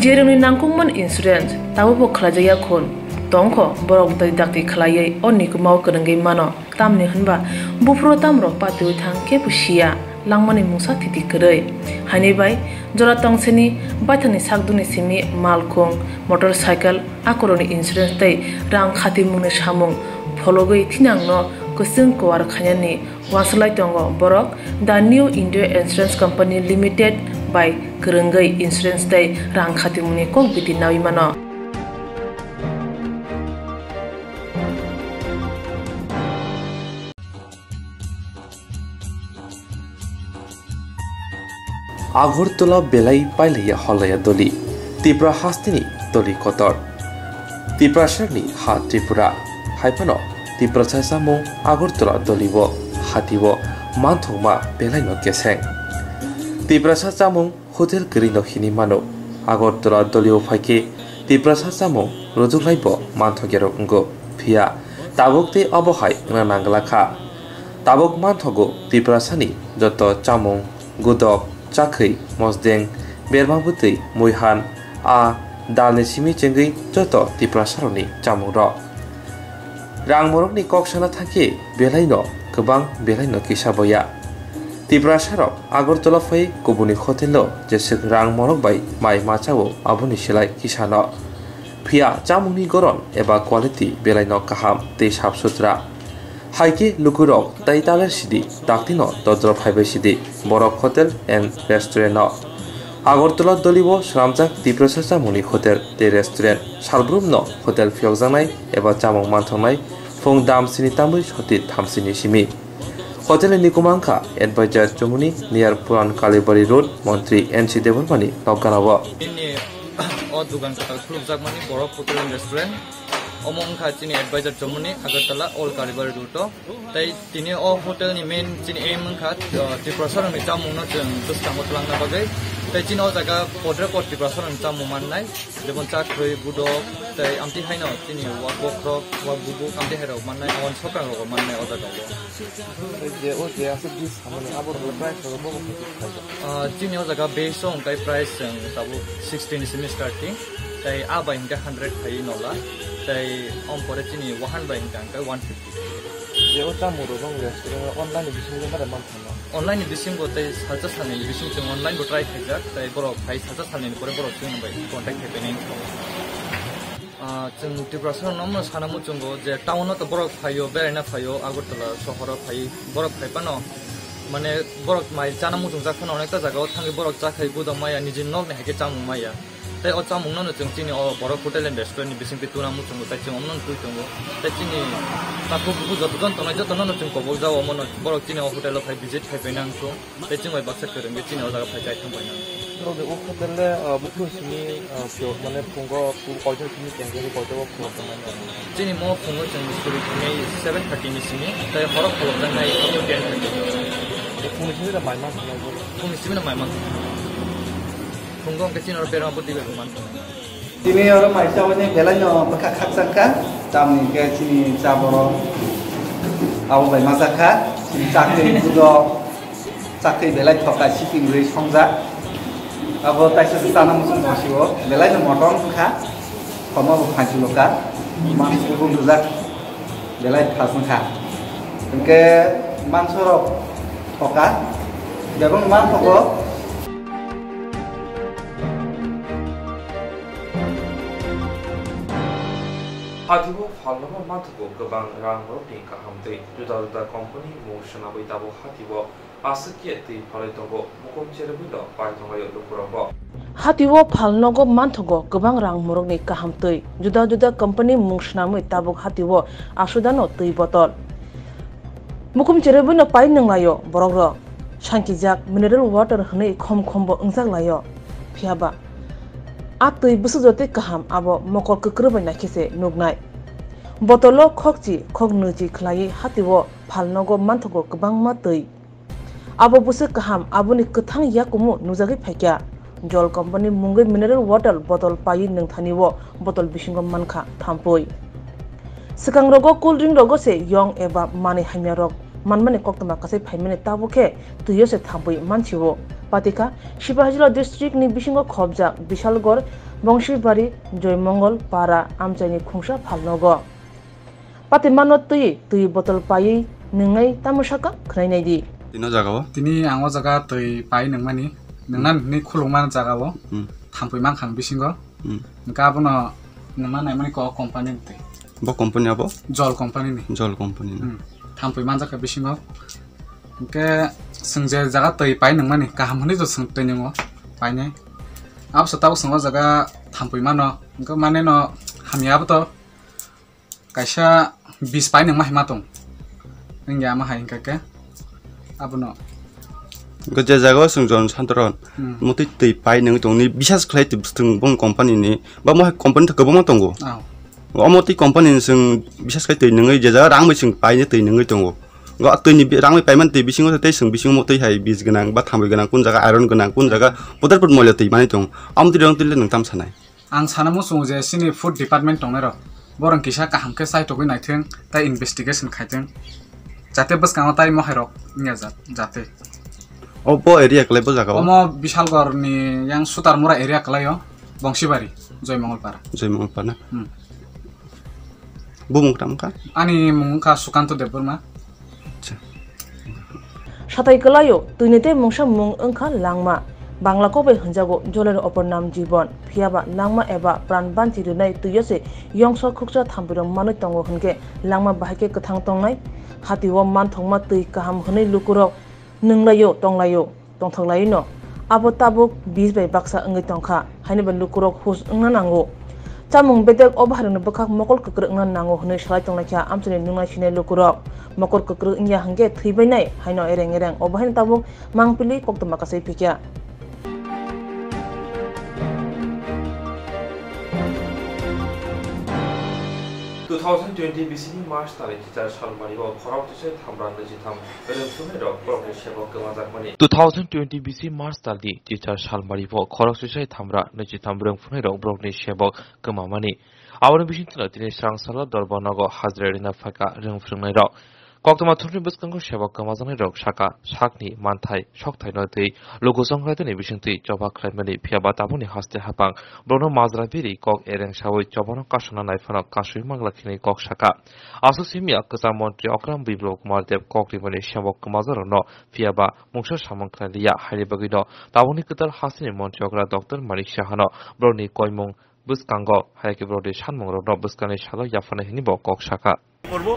Jerokni nangkukmani insurance tabukbo khlaijakya khun tongkho, borok dai dakti khlaiwi o nikumao kwrwngwi mano. Tamni hwnba buphuru tamrok patiwi thang khe bo siya langmani mungsa thiti kwrwi. Haini bai jora tongsini baithangni sakdukni simi malkhung, motorcycle, akorokni insurance tei rang khatimungni samung phologwi thinangno kwchwng kuar khainani uansuk lai tongo borok The New India Insurance Company Limited bai kwrwngwi insurance tei rang khatimungni kok biti nawi mano. Agartala belai pailaiya holaya doli, Tipra hasteni doli kotor. Tiprasarni ha Tripura, haiphano Tiprasa chamung Agartala dolibo, hatibo manthokma belaino keseng. Tiprasa chamung hotel kwrwino hini mano. Agartala dolio phaikhe Tiprasa chamung rwjuklaibo manthokya rok wngo. Phiya tabuk tei obo hai wngna nangla kha. Tabuk manthogo Tiprasani joto chamung, gudok, chakhwi, mosdeng, berma bwtwi, muihan, a dalni simi chengwi joto Tiprasarokni chamungrok. Rang morokni kok sana thangkhe belaino kwbang, belaino kisa boya. Tiprasarok Agartala phai kubuni hotelo jeswk rang morok bai mai machao aboni silai kisano. Phiya chamungni goron eba quality belaino kaham tei sap sutra. Haikhe lukurok tai taler sidi, daktino dodro phaibai sidi, borok hotel and restaurant no. Agartala dolibo swnamjak Tiprasa chamungni hotel tei restaurant. Salbrumno hotel phiyokjaknai eba chamung manthoknai phung dam sini tamwi soti thamsini simi. Hotelni nikuma wngkha Advisor Chomuni, near Puran Kalibari Road, Montri N C Debbarmani nokganao. Bini o dugan kwtal khulukjakmani Borok Hotel and Restaurant. Omo wngkha chini Advisor Chomuni, Agartala, Old Kalibari Road o. Tei tini o hotel ni main chini aim wngkha, uh, Tiprasa rokni chamung no chwng bwskango twlangna bagwi. Tei chini o jaga podre pod Tiprasa rok chamung mannai, jemon chakrwi, budok, tei amtwi haino chini wak bokhorok, wak bubuk, amtwi hai rok mannai, awan sokrang rok mannai o jaga o. Je o je aswk dis samani abo rok price rok bo bo khaijak. Ah, chini o jaga base o hwnkhe price chwng tabuk sixty ni simi starting, tei a bai hwnkhe hundred phai nola, tei om pore chini wahan bai hwnkhe hwnkhe one fifty. Je o chamung rok restaurant online ni bisingo mare man Online ni bisingo tei salsa salnwi ni bising chwng online bo try khaijak, tei borok phai salsa salnwi ni pore borok chwng bai contact khai painai wngkha. Ah, chwng Tiprasa rok no sana muchungo je town o to borok phaio, beraina phaio, Agartala sohor o phai borok phai phano, mane borok mai chana muchungjak phano onekta jaga o thangwi borok chakhai budok maya, nijini nok ni hai khe chamung maya. Tei o chamung no chwng chini o borok hotel and restaurant ni bising twi tuna muchungo, tei chwng omono twi tongo. Tei chini takhuk bukhuk joto jon tongnai joto no chwng kobok jao, omono borok chini o hotel o phai visit khai paina wngkhu. Tei chwng bai baksa kwrwng khe chini o jaga phai chai thang paina. Norok de o hotel le, ah, bukhuk simi, ah, phiyok mane phungo koito simi tengkhe koito o phungo tongnai. Chini mo phungo chwng suri thangwi seven thirty ni simi, tei horo kholobjaknai ten thirty. Phungni simi da mai man thangwi. Phungni simi da mai man thangwi. Phungo hwnkhe chini oro berma bwtwi bai man thangwi. Tini oro mai chawani belai no bwkha khakchang kha. Tamni hwnkhe chini cha borok abo bai majak kha. Chini chakri budo. Chakri belai thoka siping rwi songjak. Abo taisa se chana muchung bosio belai no motom wngkha. Khoma bo phanchulo kha. Mas kubun rwjak belai thas wngkha. Hwnkhe mansorok thoka. Bebak man thogo. Hati o phalno manthogo kwbang rang rokni kaham twi. Juda juda company mung swnamwi tabuk hati o aswk khe twi phalwi tongo, mukum cherwi no pai tonglaio lukurokbo. Hati o phalnogo manthogo kwbang rang morokni kaham twi. Juda juda company mung swnamwi tabuk hati o asudano twi botol. Mukum cherwi no pai nwnglaio borokrok. Sankijak mineral water hwnwi khom khombo wngjak laio. Phiyaba a twi bwswk jotwi kaham abo mokol kwkrwi bai naikhe se nuknai. Botolo khokchi khok nwichi khlaiwi hati o phalnogo manthogo kwbangma twi. Abo bwswk kaham, aboni kwthang yakumu nukjagwi phaikha. Jol company mungwi mineral water botol paiwi nwngthani o botol bisingo mankha thampui. Swkang rogo cool drink rogo se yong eba manwi hamya rok manmani koktwma kasai phaimani tabuk khe twi o se thampui mansi o. Patikha Sipahijala district ni bisingo khopjak Bishalgarh, Bongsibari, Joymongol, Para, amchaini khungsa phalnogo. Patimano twi, twi botol paiwi nwngnai tamo saka khwnai nai di. Tino jaga o? Tini ang o jaga twi pai nungmani, nungna Hmm. Hwnwi khulukma jaga o. Hmm. Thampui mankha ang bisingo. Hmm. Hwnkhe abono nungna naimani kok company ni twi. Bo company abo? Jol company ni. Jol company ni. Hmm. Thampui manjakha bisingo. Hwnkhe chwng je jaga twi pai nungmani kaham hwnwi to chwng twi nungo painai. Abso tabuk chwng o jaga thampui mano. Hwnkhe mane no hamya abo to. Kaisa bis pai nungma hai ma tong. Wngya ama hai hwnkha khe abono. Go je jaga o chwng jon santoron. Hmm. Motwi twi pai nungwi tong ni bisas khlai twi bwswng bong company ni. Ba mo hai company to kwbangma tongo. Ah. Omo twi company ni chwng bisas khlai twi nungwi je jaga rang bai chwng pai ni twi nungwi tongo. Go twi ni bi-, rang bai paiman twi bisingo tei chwng bisingo mo twi hai bis gwnang ba thamwi gwnang kun jaga iron gwnang kun jaga potar pot moila twi mani tong. Omo twi rong twi le nung tam sanai. Ang sana muchungo je chini food department tongnai rok, borok kisa kaham khe chaitogwi naithwng tei investigation khaithwng, jate bwskango tai mohai rok wngya ja-, jate. O bo area kwlai bo jaga o? Omo Bishalgarh ni yang Sutarmura area kwlai o, Bongsibari, Joymongolpara. Joymongolpara na? Hmm. Bumung tamo kha? Ani mung wngkha Sukanto Debbarma. Acha. Satai kwlaio, twini tei mungsa mung wngkha langma. Bangla kok bai hwnjago joleni opor nam jibon. Phiyaba langma eba pran banchi rwnai twio se yongsa khuksa thampirok manwi tongo hwnkhe langma bahai khe kwthang tongnai. Hatio manthokma twi kaham hwnwi lukurok nwnglaio, tonglaio. Tongthok laino. Abo tabuk bis bai baksa wngwi tongkha, haini bai lukurok hus wngna nango. Chamung bedek o baharokni bwkhak mokol kwkrwi wngna nango hwnwi salai tonglaikha amchaini nungnai sinai lukurok. Mokol kwkrwi wngya hwnkhe thwibainai haino ereng ereng, obo haino tabuk mangpili koktwma kasai phikya. Two thousand twenty bisini March talni teacher salmani o khorok tisai thamra nujitham rwngthumnairok borokni sebok kwmajakmani. Two thousand twenty bisi March talni teacher salmani o khorok tisai thamra nujitham rwngthumnairok borokni sebok kwmamani. Aboni bisingtwi tini swrang salo Dorbanogo hajra rina phaikha rwngthumnairok. Koktwma thumni bwskango sebok kwmajaknairok sakha sakni manthai sokthai no twi luku songkraitwni bisingtwi choba khlaimani, phiyaba tabukni haste hapang borokno majra biri kok ereng saui chobano kasuna naiphano kasui mangla khinwi kok sakha. Aswk simi kwcham montri Okram Biplab Kumar Deb kok rimani sebok kwmajakrokno phiyaba mungsa samung khlailiya, haini bagwino tabukni kwtal hasteni montri okra Doctor Manik Sahano borokni koimung bwskango, hai khe borokni sanmungrokno bwskangni salo yapharnai hwnwi bo kok sakha. করব,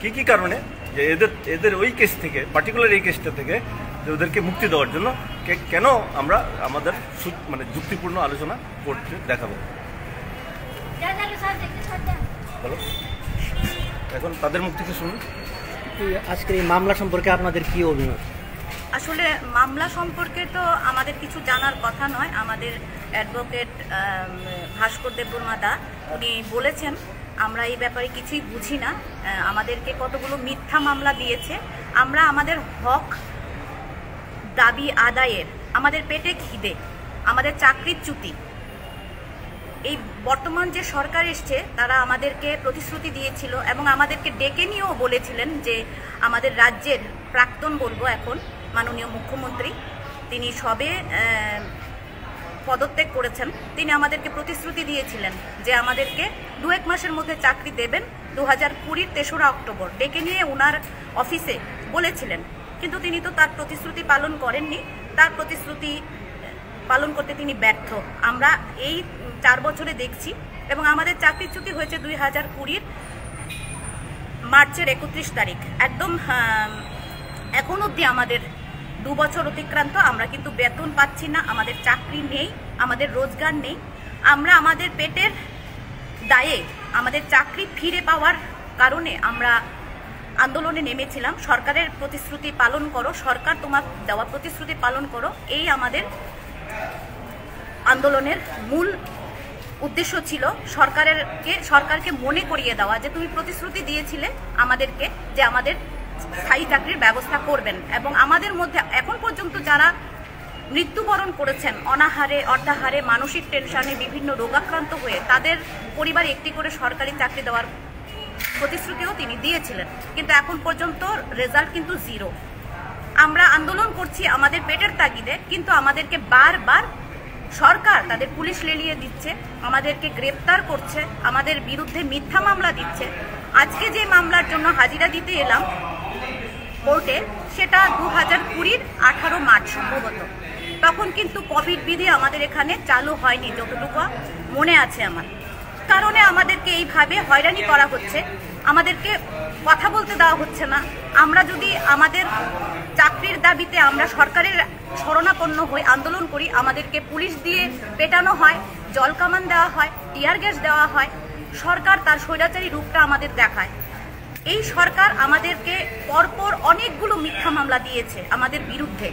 কি কি কারণে যে এদের, এদের ওই কেস থেকে, পার্টিকুলার এই কেসটা থেকে, যে ওদেরকে মুক্তি দেওয়ার জন্য কে-, কেন আমরা আমাদের সু-, মানে যুক্তিপূর্ণ আলোচনা করতে দেখাবো। বলো, এখন তাদের মুখ থেকে শুনুন। এই আজকের এই মামলা সম্পর্কে আপনাদের কি অভিমত? আসলে মামলা সম্পর্কে তো আমাদের কিছু জানার কথা নয়। আমাদের অ্যাডভোকেট, আম, ভাস্কর দেববর্মা দা, উনি বলেছেন, আমরা এই ব্যাপারে কিছুই বুঝি না। আহ, আমাদেরকে কতগুলো মিথ্যা মামলা দিয়েছে। আমরা আমাদের হক দাবি আদায়ের, আমাদের পেটে খিদে, আমাদের চাকরির চ্যুতি, এই বর্তমান যে সরকার এসছে, তারা আমাদেরকে প্রতিশ্রুতি দিয়েছিল এবং আমাদেরকে ডেকে নিয়েও বলেছিলেন যে আমাদের রাজ্যের প্রাক্তন, বলবো এখন, মাননীয় মুখ্যমন্ত্রী, তিনি সবে, আহ, পদত্যাগ করেছেন। তিনি আমাদেরকে প্রতিশ্রুতি দিয়েছিলেন যে আমাদেরকে দু এক মাসের মধ্যে চাকরি দেবেন। দু হাজার কুড়ির তেসরা অক্টোবর ডেকে নিয়ে ওনার অফিসে বলেছিলেন, কিন্তু তিনি তো তার প্রতিশ্রুতি পালন করেননি। তার প্রতিশ্রুতি পালন করতে তিনি ব্যর্থ। আমরা এই চার বছরে দেখছি, এবং আমাদের চাকরিচ্যুতি হয়েছে দুই হাজার কুড়ির মার্চের একত্রিশ তারিখ। একদম, আহ, এখন অবধি আমাদের দু বছর অতিক্রান্ত, আমরা কিন্তু বেতন পাচ্ছি না, আমাদের চাকরি নেই, আমাদের রোজগার নেই। আমরা আমাদের পেটের দায়ে, আমাদের চাকরি ফিরে পাওয়ার কারণে আমরা আন্দোলনে নেমেছিলাম। সরকারের প্রতিশ্রুতি পালন করো, সরকার তোমার দেওয়া প্রতিশ্রুতি পালন করো, এই আমাদের আন্দোলনের মূল উদ্দেশ্য ছিল সরকারেরকে, সরকারকে মনে করিয়ে দেওয়া যে তুমি প্রতিশ্রুতি দিয়েছিলে আমাদেরকে যে আমাদের স্থায়ী চাকরির ব্যবস্থা করবেন, এবং আমাদের মধ্যে এখন পর্যন্ত যারা মৃত্যুবরণ করেছেন অনাহারে, অর্থাহারে, মানসিক টেনশনে, বিভিন্ন রোগাক্রান্ত হয়ে তাদের পরিবারে একটি করে সরকারি চাকরি দেওয়ার প্রতিশ্রুতিও তিনি দিয়েছিলেন, কিন্তু এখন পর্যন্ত রেজাল্ট কিন্তু জিরো। আমরা আন্দোলন করছি আমাদের পেটের তাগিদে, কিন্তু আমাদেরকে বারবার সরকার তাদের পুলিশ লেলিয়ে দিচ্ছে, আমাদেরকে গ্রেপ্তার করছে, আমাদের বিরুদ্ধে মিথ্যা মামলা দিচ্ছে। আজকে যে মামলার জন্য হাজিরা দিতে এলাম কোর্টে, সেটা দু হাজার কুড়ির আঠারো মার্চ সম্ভবত, তখন কিন্তু কোভিড বিধি আমাদের এখানে চালু হয়নি, যতটুকু মনে আছে আমার। কারণে আমাদেরকে এইভাবে হয়রানি করা হচ্ছে, আমাদেরকে কথা বলতে দেওয়া হচ্ছে না। আমরা যদি আমাদের চাকরির দাবিতে আমরা সরকারের শরণাপন্ন হই, আন্দোলন করি, আমাদেরকে পুলিশ দিয়ে পেটানো হয়, জল কামান দেওয়া হয়, টিয়ার গ্যাস দেওয়া হয়, সরকার তার স্বৈরাচারী রূপটা আমাদের দেখায়। এই সরকার আমাদেরকে পরপর অনেকগুলো মিথ্যা মামলা দিয়েছে আমাদের বিরুদ্ধে।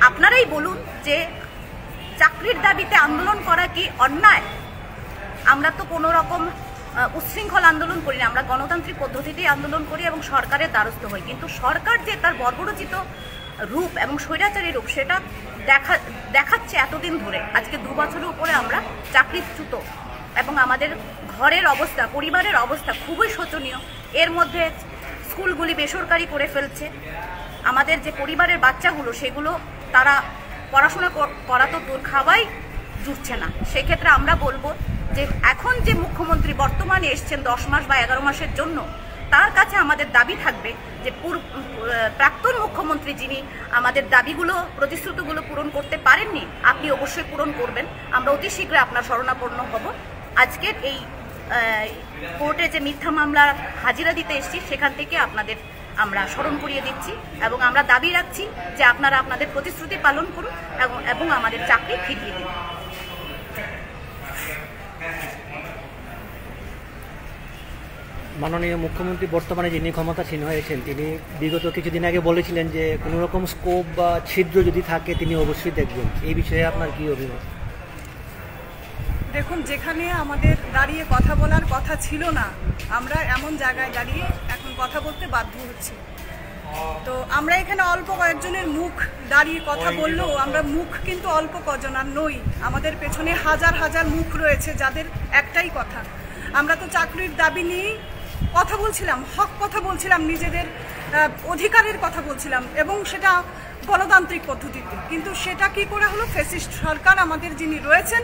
আপনারাই বলুন যে চাকরির দাবিতে আন্দোলন করা কি অন্যায়? আমরা তো কোনো রকম, আহ, উচ্ছৃঙ্খল আন্দোলন করি না, আমরা গণতান্ত্রিক পদ্ধতিতেই আন্দোলন করি এবং সরকারের দ্বারস্থ হই। কিন্তু সরকার যে তার বর্বরোচিত রূপ এবং স্বৈরাচারী রূপ, সেটা দেখা, দেখাচ্ছে এতদিন ধরে। আজকে দু বছরের উপরে আমরা চাকরিচ্যুত এবং আমাদের ঘরের অবস্থা, পরিবারের অবস্থা খুবই শোচনীয়। এর মধ্যে স্কুলগুলি বেসরকারি করে ফেলছে। আমাদের যে পরিবারের বাচ্চাগুলো, সেগুলো তারা পড়াশোনা কর-, করা তো দূর, খাওয়াই জুটছে না। সেক্ষেত্রে আমরা বলবো যে এখন যে মুখ্যমন্ত্রী বর্তমানে এসছেন দশ মাস বা এগারো মাসের জন্য, তার কাছে আমাদের দাবি থাকবে যে পূর্ব-, আহ, প্রাক্তন মুখ্যমন্ত্রী যিনি আমাদের দাবিগুলো, প্রতিশ্রুতিগুলো পূরণ করতে পারেননি, আপনি অবশ্যই পূরণ করবেন। আমরা অতি শীঘ্রই আপনার শরণাপন্ন হব। আজকের এই, আহ, কোর্টে যে মিথ্যা মামলার হাজিরা দিতে এসেছি, সেখান থেকে আপনাদের আমরা স্মরণ করিয়ে দিচ্ছি এবং আমরা দাবি রাখছি যে আপনারা আপনাদের প্রতিশ্রুতি পালন করুন এবং, এবং আমাদের চাকরি ফিরিয়ে দিন। মাননীয় মুখ্যমন্ত্রী বর্তমানে যিনি ক্ষমতাসীন হয়েছেন, তিনি বিগত কিছুদিন আগে বলেছিলেন যে কোনো রকম স্কোপ বা ছিদ্র যদি থাকে, তিনি অবশ্যই দেখবেন। এই বিষয়ে আপনার কি অভিমত? দেখুন, যেখানে আমাদের দাঁড়িয়ে কথা বলার কথা ছিল না, আমরা এমন জায়গায় দাঁড়িয়ে এখন কথা বলতে বাধ্য হচ্ছি। তো আমরা এখানে অল্প কয়েকজনের মুখ দাঁড়িয়ে কথা বললেও, আমরা মুখ কিন্তু অল্প কজন আর নই। আমাদের পেছনে হাজার হাজার মুখ রয়েছে, যাদের একটাই কথা। আমরা তো চাকরির দাবি নিয়েই কথা বলছিলাম, হক কথা বলছিলাম, নিজেদের আহ, অধিকারের কথা বলছিলাম, এবং সেটা গণতান্ত্রিক পদ্ধতিতে। কিন্তু সেটা কি করে হলো? ফ্যাসিস্ট সরকার আমাদের যিনি রয়েছেন,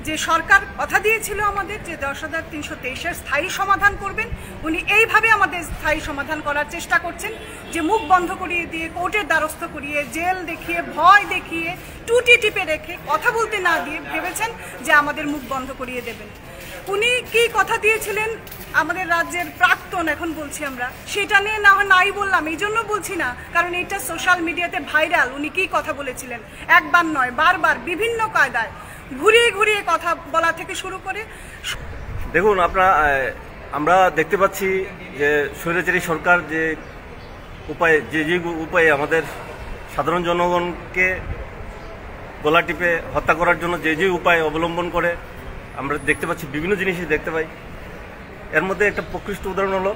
যে সরকার কথা দিয়েছিল আমাদের যে দশ হাজার তিনশো তেইশের স্থায়ী সমাধান করবেন, উনি এইভাবে আমাদের স্থায়ী সমাধান করার চেষ্টা করছেন, যে মুখ বন্ধ করিয়ে দিয়ে, কোর্টের দ্বারস্থ করিয়ে, জেল দেখিয়ে, ভয় দেখিয়ে, টুটি টিপে রেখে, কথা বলতে না দিয়ে ভেবেছেন যে আমাদের মুখ বন্ধ করিয়ে দেবেন। উনি কি কথা দিয়েছিলেন? আমাদের রাজ্যের প্রাক্তন, এখন বলছি আমরা, সেটা নিয়ে না হয় নাই বললাম, এই জন্য বলছি না, কারণ এটা সোশ্যাল মিডিয়াতে ভাইরাল। উনি কি কথা বলেছিলেন? একবার নয়, বারবার বিভিন্ন কায়দায় ঘুরিয়ে ঘুরিয়ে কথা বলা থেকে শুরু করে দেখুন, আপনারা, আহ, আমরা দেখতে পাচ্ছি যে স্বৈরাচারী সরকার যে উপায়ে, যে যে উপায়ে আমাদের সাধারণ জনগণকে গলা টিপে হত্যা করার জন্য যে যে উপায় অবলম্বন করে, আমরা দেখতে পাচ্ছি, বিভিন্ন জিনিসই দেখতে পাই। এর মধ্যে একটা প্রকৃষ্ট উদাহরণ হলো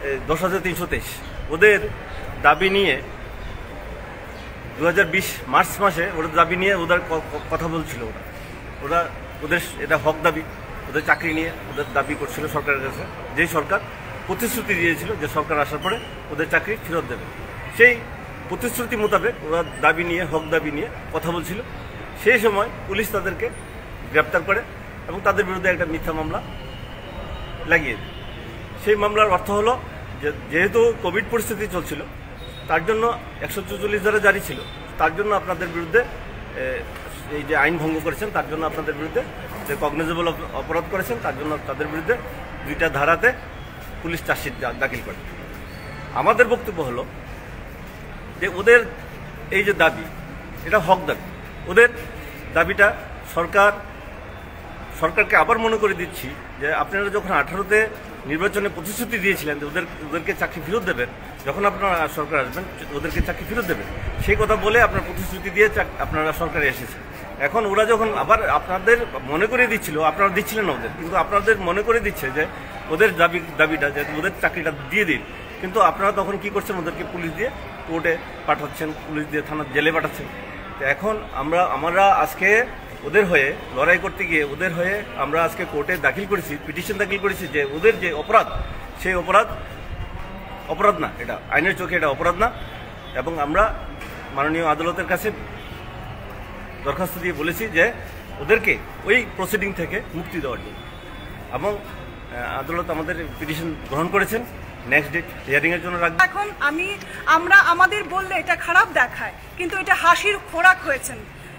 এই দশ হাজার তিনশো তেইশ। ওদের দাবি নিয়ে দু হাজার বিশ মার্চ মাসে ওদের দাবি নিয়ে ওদের ক-, ক-, কথা বলছিল ওরা। ওরা, ওদের এটা হক দাবি, ওদের চাকরি নিয়ে ওদের দাবি করছিল সরকারের কাছে, যেই সরকার প্রতিশ্রুতি দিয়েছিল যে সরকার আসার পরে ওদের চাকরি ফেরত দেবে। সেই প্রতিশ্রুতি মোতাবেক ওরা দাবি নিয়ে, হক দাবি নিয়ে কথা বলছিল। সেই সময় পুলিশ তাদেরকে গ্রেপ্তার করে এবং তাদের বিরুদ্ধে একটা মিথ্যা মামলা লাগিয়ে দেয়। সেই মামলার অর্থ হলো যে, যেহেতু কোভিড পরিস্থিতি চলছিল, তার জন্য একশো চুয়াল্লিশ ধারা জারি ছিল, তার জন্য আপনাদের বিরুদ্ধে, এ, এই যে আইন ভঙ্গ করেছেন, তার জন্য আপনাদের বিরুদ্ধে যে কগনিজেবল অপ-, অপরাধ করেছেন, তার জন্য তাদের বিরুদ্ধে দুইটা ধারাতে পুলিশ চার্জশিট দা-, দাখিল করে। আমাদের বক্তব্য হলো যে ওদের এই যে দাবি, এটা হক দাবি, ওদের দাবিটা সরকার, সরকারকে আবার মনে করে দিচ্ছি যে আপনারা যখন আঠারোতে নির্বাচনে প্রতিশ্রুতি দিয়েছিলেন যে ওদের, ওদেরকে চাকরি ফেরত দেবেন, যখন আপনারা সরকার আসবেন ওদেরকে চাকরি ফেরত দেবেন, সেই কথা বলে আপনার প্রতিশ্রুতি দিয়ে চাক-, আপনারা সরকারে এসেছেন। এখন ওরা যখন আবার আপনাদের মনে করে দিচ্ছিল, আপনারা দিচ্ছিলেন না ওদের, কিন্তু আপনাদের মনে করে দিচ্ছে যে ওদের দাবি, দাবিটা যে ওদের চাকরিটা দিয়ে দিন, কিন্তু আপনারা তখন কি করছেন? ওদেরকে পুলিশ দিয়ে কোর্টে পাঠাচ্ছেন, পুলিশ দিয়ে থানা জেলে পাঠাচ্ছেন। তো এখন আমরা, আমরা আজকে ওদের হয়ে লড়াই করতে গিয়ে ওদের হয়ে আমরা আজকে কোর্টে দাখিল করেছি, পিটিশন দাখিল করেছি যে ওদের যে অপরাধ, সেই অপরাধ অপরাধ না, এটা আইনের চোখে এটা অপরাধ না। এবং আমরা মাননীয় আদালতের কাছে দরখাস্ত দিয়ে বলেছি যে ওদেরকে ওই প্রসিডিং থেকে মুক্তি দেওয়ার জন্য। এবং, আহ, আদালত আমাদের পিটিশন গ্রহণ করেছেন, নেক্সট ডেট হিয়ারিংয়ের জন্য রাখবেন। এখন আমি, আমরা, আমাদের বললে এটা খারাপ দেখায়, কিন্তু এটা হাসির খোরাক হয়েছেন।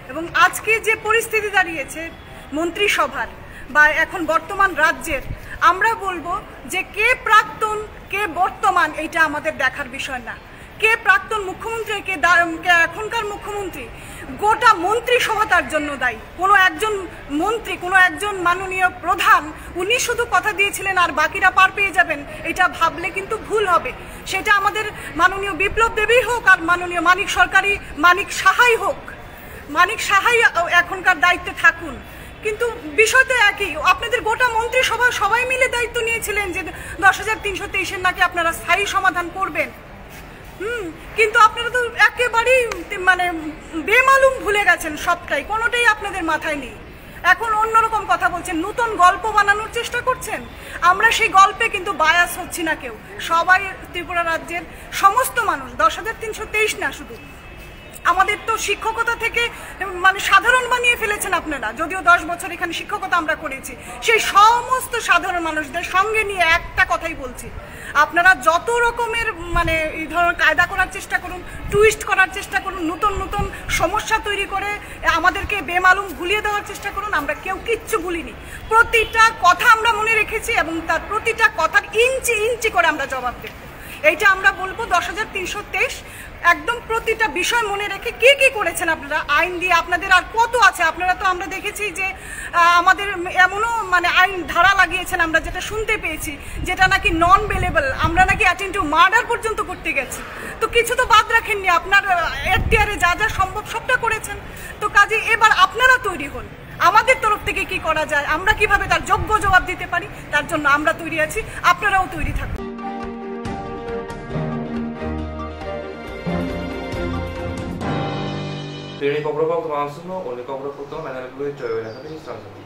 এবং আজকে যে পরিস্থিতি দাঁড়িয়েছে মন্ত্রিসভার বা এখন বর্তমান রাজ্যের, আমরা বলবো যে কে প্রাক্তন, কে বর্তমান, এটা আমাদের দেখার বিষয় না। কে প্রাক্তন মুখ্যমন্ত্রী, কে দা-, কে এখনকার মুখ্যমন্ত্রী, গোটা মন্ত্রিসভা তার জন্য দায়ী। কোনো একজন মন্ত্রী, কোনো একজন মাননীয় প্রধান, উনি শুধু কথা দিয়েছিলেন আর বাকিরা পার পেয়ে যাবেন, এটা ভাবলে কিন্তু ভুল হবে। সেটা আমাদের মাননীয় বিপ্লব দেবী হোক আর মাননীয় মানিক সরকারি, মানিক সাহাই হোক, মানিক সাহাই এখনকার দায়িত্বে থাকুন, কিন্তু বিষয় তো একই। আপনাদের গোটা মন্ত্রিসভা সবাই মিলে দায়িত্ব নিয়েছিলেন যে দশ হাজার তিনশো তেইশের নাকি আপনারা স্থায়ী সমাধান করবেন। হুম, কিন্তু আপনারা তো একেবারেই তে-, মানে বেমালুম ভুলে গেছেন সবটাই, কোনোটাই আপনাদের মাথায় নেই। এখন অন্যরকম কথা বলছেন, নতুন গল্প বানানোর চেষ্টা করছেন। আমরা সেই গল্পে কিন্তু বায়াস হচ্ছি না কেউ, সবাই, ত্রিপুরা রাজ্যের সমস্ত মানুষ, দশ হাজার তিনশো তেইশ না শুধু, আমাদের তো শিক্ষকতা থেকে, উম, মানে সাধারণ বানিয়ে ফেলেছেন আপনারা। যদিও দশ বছর এখানে শিক্ষকতা আমরা করেছি, সেই সমস্ত সাধারণ মানুষদের সঙ্গে নিয়ে একটা কথাই বলছি, আপনারা যত রকমের, মানে, এই ধরনের কায়দা করার চেষ্টা করুন, টুইস্ট করার চেষ্টা করুন, নতুন নতুন সমস্যা তৈরি করে আমাদেরকে বেমালুম ভুলিয়ে দেওয়ার চেষ্টা করুন, আমরা কেউ কিচ্ছু ভুলিনি। প্রতিটা কথা আমরা মনে রেখেছি এবং তার প্রতিটা কথার ইঞ্চি ইঞ্চি করে আমরা জবাব দেব। এইটা আমরা বলবো দশ হাজার তিনশো তেইশ, একদম প্রতিটা বিষয় মনে রেখে কি কি করেছেন আপনারা, আইন দিয়ে আপনাদের আর কত আছে। আপনারা তো, আমরা দেখেছি যে, আহ, আমাদের এমনও, মানে, আইন ধারা লাগিয়েছেন, আমরা যেটা শুনতে পেয়েছি, যেটা নাকি নন বেলেবল, আমরা নাকি অ্যাটেম্প টু মার্ডার পর্যন্ত করতে গেছি। তো কিছু তো বাদ রাখেননি, আপনার, আহ, এখতিয়ারে যা যা সম্ভব সবটা করেছেন। তো কাজে এবার আপনারা তৈরি হন, আমাদের তরফ থেকে কি করা যায়, আমরা কিভাবে তার যোগ্য জবাব দিতে পারি, তার জন্য আমরা তৈরি আছি, আপনারাও তৈরি থাকুন। Tini kokrok kok tongma aswkno, uni kokrok kok tongma nangani bagwi choi bai nangkha tei swrang.